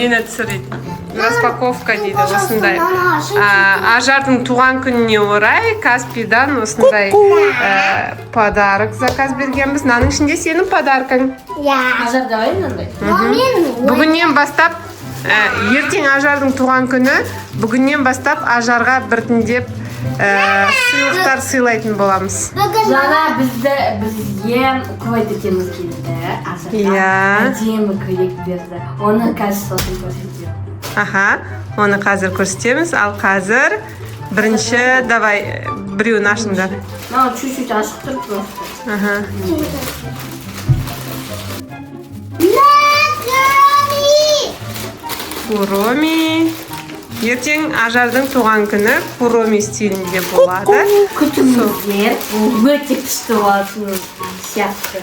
Нені түсіреді? Распаковка Ну, дейді пожалуйста, осындай. мама, ашыңшы. Ажардың туған күніне орай Каспийдан осындай подарок заказ бергенбіз. Мынаның ішінде сенің подаркың. Иә. Ажар, давай мынандай. Но мен Бүгіннен бастап, ертең Ажардың туған күні, бүгіннен бастап Ажарға біртіндеп сыйлықтар сыйлайтын боламыз. Бүгін Жаңа бізге Кувайт әкеміз келді. Ажарға Иә. Әдемі көйлек берді. Оны қазір сосын көрсетемін. Аха, оны қазір көрсетеміз. Ал қазір бірінші, давай, біреуін ашыңдар. Мынау чуть-чуть ашық тұр просто. Аха. Наками! Куроми. Ертең Ажардың туған күні Куроми стилінде болады. Күтіңіздер, бұл өте күшті болатын сияқты.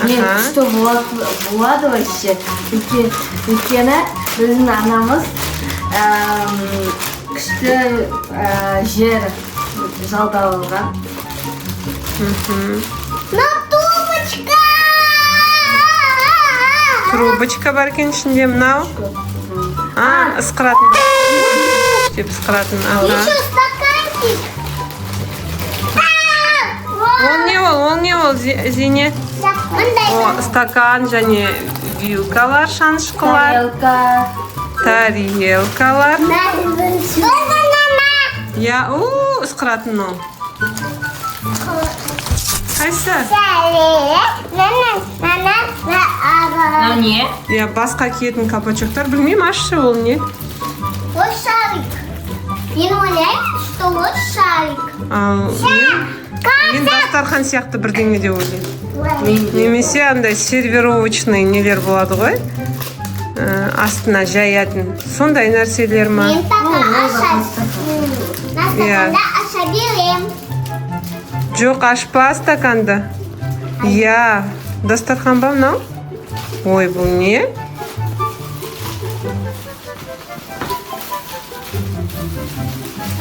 Мен Аха. күшті болады вообще. Өйткені біздің анамыз күшті жер жалдап алған. На тумбочка! Трубочка бар екен ішінде мынау. А, ысқыратын. Деп ысқыратын. Аха. Еще стаканчик. Ол не ол? Ол не ол, Зене? Мындай. О, стакан және вилкалар, шанышқылар, Тарелка. тарелкалар. Мама. Я, у, ысқыратын ол. Қайсы? Мынау не? Я басқа киетін колпачоктар білмеймін, ашшы ол не? Вот шарик. Мен ойлаймын, что вот шарик. Ал мен дастархан сияқты бірдеңе деп ойлаймын. Мен де. Немесе андай сервировочный нелер болады ғой. Астына жаятын. Сондай нәрселер ма? Мен пока аша. На Иә. стаканда аша берем. Жоқ, ашпа стаканды. Иә, дастархан ба мынау? Ой, бұл не?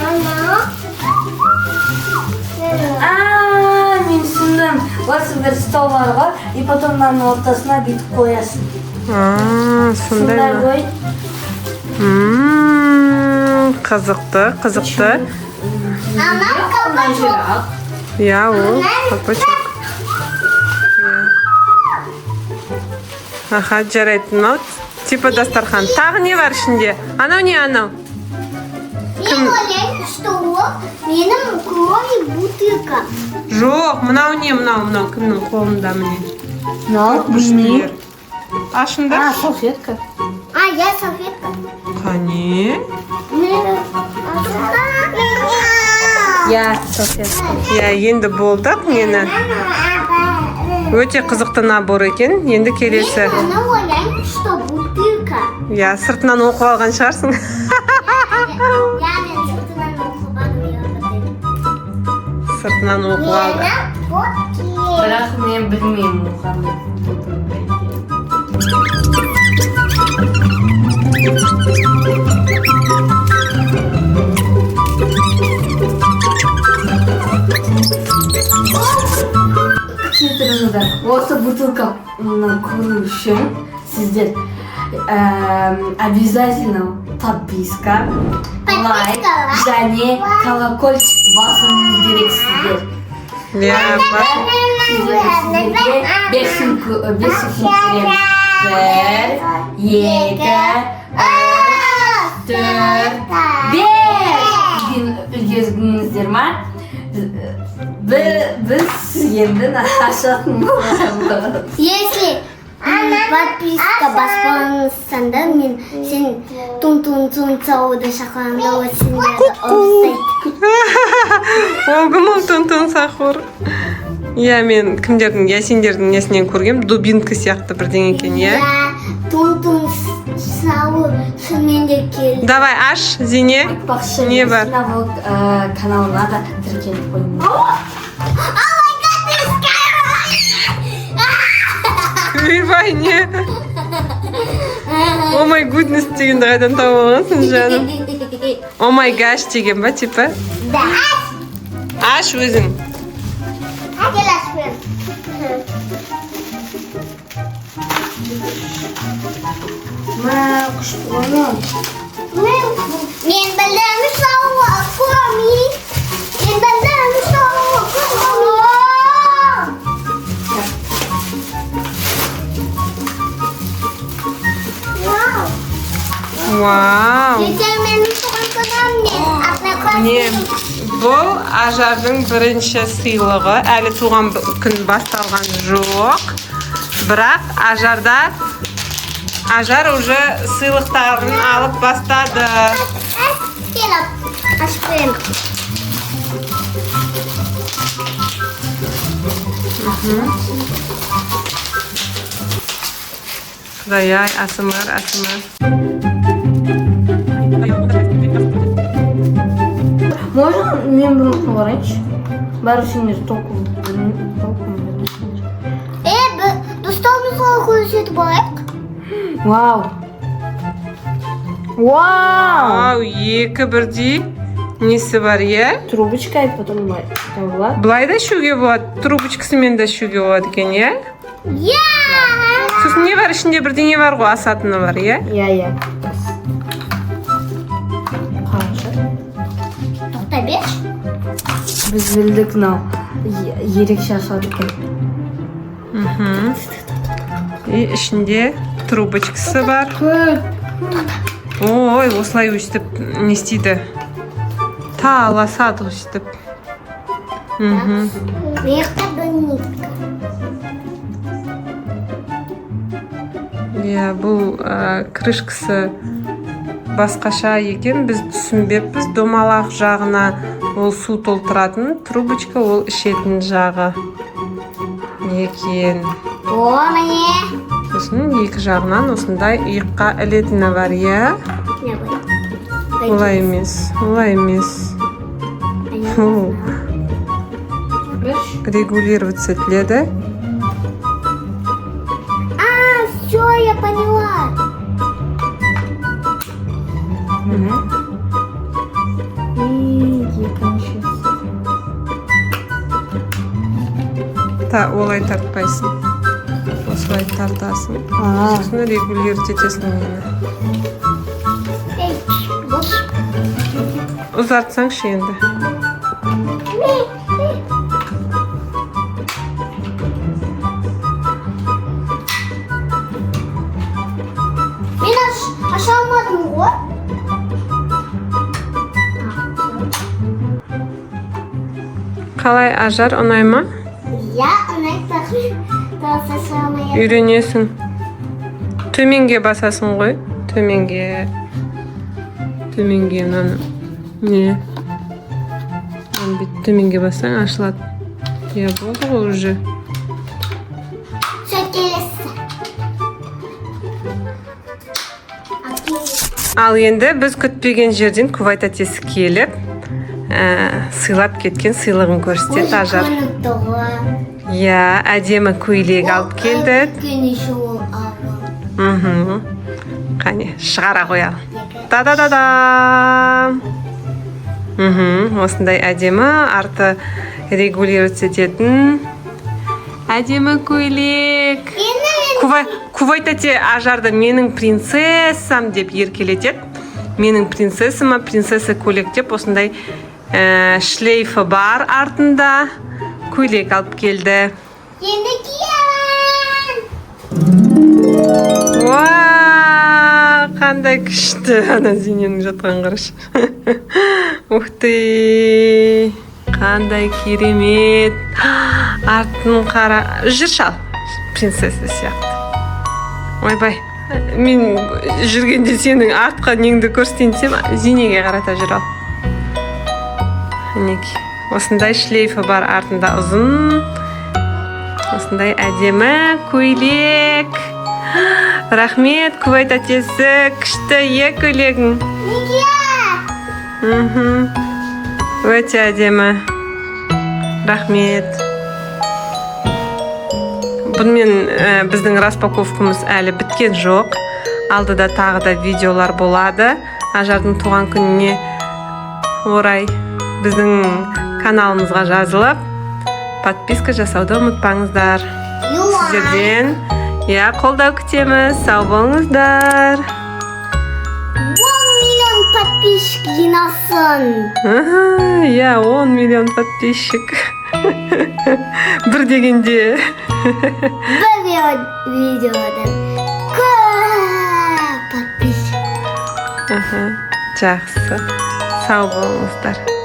Мама. А, мен түсіндім. Осы бір стол бар ғой, и потом мынаның ортасына бүйтіп қоясың. А, сондай Сондай ма? ғой. Қызықты, қызықты. Ана колпачок. Иә, ол колпачок. Иә. Аха, жарайды, мынау типа дастархан. Тағы не бар ішінде? Анау не анау? Мен ойлаймын, что ол менің крови бутылка. Жоқ, мынау не, мынау, мынау кімнің қолында міне? Мынау Күштілер. Ашыңдар. А, салфетка. А, я салфетка. Қане? Иә, салфетка. Иә, енді болдық нені. Өте қызықты набор екен. Енді келесі. Мен аны ойлаймын, что бутылка. Иә, сыртынан оқып алған шығарсың. Я мен сыртынан оқып алдым, я. Сыртынан оқып алды. Мені бутылка. Бірақ мен білмеймін ол қандай бутылка екенін. Түсіндіріңіздер. Осы бутылканы көру үшін сіздер обязательно подписка, лайк Подписка, лайк. Және колокольчикті басуыңыз керексіздер. Иә, Сіздерге 5 секунд береміз. Бір, екі, үш, төрт, бес. Үлгердіңіздер ма? Біз енді ашатын боламыз. Если подписка баспаңызсаңдар, мен сен тун тун тун сауды шақырамда, ол сендерді ұрсайды. Ол кім ол тун тун сахур? Иә, мен кімдердің, я сендердің несінен көргем, дубинка сияқты бірдеңе екен, иә? Иә, тун тун сауы шынымен де келді. Давай, аш, Зене. Айтпақшы, Не бар? Сина Влог каналына да тіркеліп қойыңыз. Oh my God, Ойбай, не? Oh my goodness дегенді қайдан тауып алғансың, жаным? Oh my gosh деген ба, типа? Да. Аш өзің. Әкел, ашып бер. Мә, күшті ғой мынау. Мен білдім, что коми. Мен білдім, что коми. Вау. Вау! Ертең менің туған күнім, мен Міне, одноклассник. бұл Ажардың бірінші сыйлығы. Әлі туған күн басталған жоқ. Бірақ Ажар уже сыйлықтарын алып бастады. Келіп, ашып беремін. Құдай ай, АСМР, АСМР. Можно мен бұны қарайыншы? Бәрі сендер толком толком білмейсіңдер. Е, достарымызға көрсетіп алайық. Вау. Вау! Вау, екі бірдей несі бар, иә? Трубочка и потом былай табылады. Былай да ішуге болады, трубочкасымен де ішуге болады екен, иә? Иә! Сосын не бар ішінде? Бірдеңе бар ғой, асатыны бар, иә? Иә. Қарашы. Тоқта берші. Біз білдік, мынау ерекше ашылады екен. И ішінде трубочкасы бар. Көп. Ой, осылай өстіп не істейді, таласады өстіп. Мына жақта донник. Иә, бұл крышкасы басқаша екен, біз түсінбеппіз. Домалақ жағына ол су толтыратын, трубочка ол ішетін жағы екен. О, міне. Сосын екі жағынан осындай иыққа ілетіні бар, иә? Не ғой? Олай емес, олай емес. Фу, Берші. Регулироваться етіледі. А, все, я поняла. И екіншісі. Та олай тартпайсың, осылай тартасың. А, Сосын регулировать етесің оны. Ей, бос. Ұзартсаңшы енді. Ми, ми. Мен аша алмадым ғой. А, всё. Қалай, Ажар, ұнай ма? Я ұнайды, бірақ аша алмай. Үйренесің. Төменге басасың ғой, төменге, төменге. Мынаны не, мынаны бүйтіп төменге бассаң, ашылады, иә. Болды ғой уже. Все, келесі. Ал, келесі. Ал енді біз күтпеген жерден Кувайт әтесі келіп, сыйлап кеткен сыйлығын көрсетеді Ажар. Көрініпті ғой. Иә, әдемі көйлек алып келді. Үлкен еще ол ауыл. Қане, шығара қоялы. Екі. та да да да Осындай әдемі, арты регулироваться ететін әдемі көйлек. Енді мен Кувайт тәте Ажарды «менің принцессам» деп еркелетеді. Менің принцессама принцесса көйлек деп осындай шлейфі бар артында көйлек алып келді. Енді киемін. Уа, қандай күшті! Ана Зейненің жатқан қарашы. Ух ты, қандай керемет! Артын қара, жүрші. Ал, принцесса сияқты. Ойбай, мен жүргенде сенің артқа неңді көрсетейін десем, Зейнеге қарата жүр. Ал, мінекей, осындай шлейфі бар артында, ұзын, осындай әдемі көйлек. Рахмет, Кувайт әтесі, күшті, е, көйлегің. Неге? Өте әдемі, рахмет. Бұнымен біздің распаковкамыз әлі біткен жоқ. Алдыда тағы да видеолар болады. Ажардың туған күніне орай біздің каналымызға жазылып, подписка жасауды ұмытпаңыздар. Сіздерден Иә, қолдау күтеміз. Сау болыңыздар. 10 миллион подписчик жинасын. Аха, иә, 10 миллион подписчик бір дегенде. Бір видеодан көп подписчик. Аха, жақсы, сау болыңыздар.